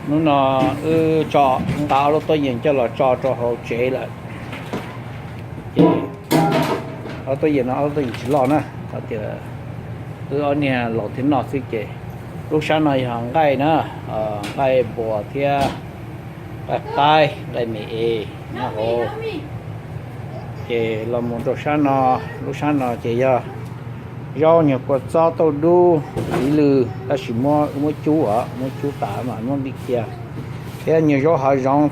Hnub no wb tso, nqa ob lub tuab yees coj los tso rau hauv tsev lawm. Ces ob lub tuab yees no ob lub tuab yees tsis loj na, hais tias wb ob niag laus thiab noj xwb ces lub sab no yog nqaij na, nqaij npua thiab nqaij qaib, nqaij me es nyob hauv. Ces los mus rau sab no, lub sab no ces yog zaub, nyuag kua txob, tauj dub, txiv lws, tab sis muab, muab cub os, muab cub tas mas muab ntim cia, thiab nyuag zaub hav zoov,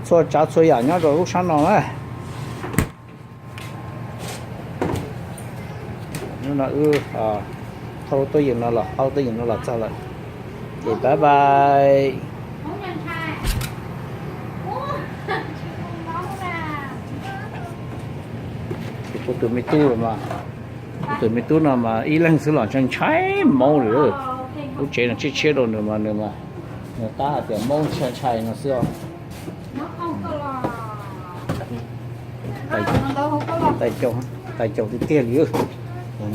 txhua tsav txhua yam nyob rau lub sab no na. Hnub no wb thauj lub tuab yees no los, ob lub tuab yees no los txog lawm, ces bye bye. Ces kuv tus me tub los mas, kuv tus me tub no mas ib leeg xwb los ntshai ntshai maub li. Lub tsev no tshiab tshiab rau nws mas nws mas, nws tab hais tias maub ntshai ntshai no xwb os. Tais caus, tais caus tiag tiag li. Muab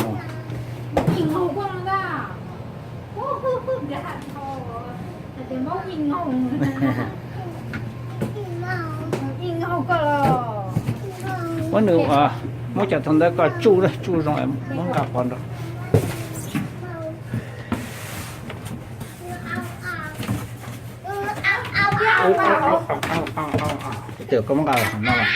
nws, muab cov thau ntawd koj tsuj, tsuj zoo muab nqa pov nrog. Tes koj muab nqa los no los.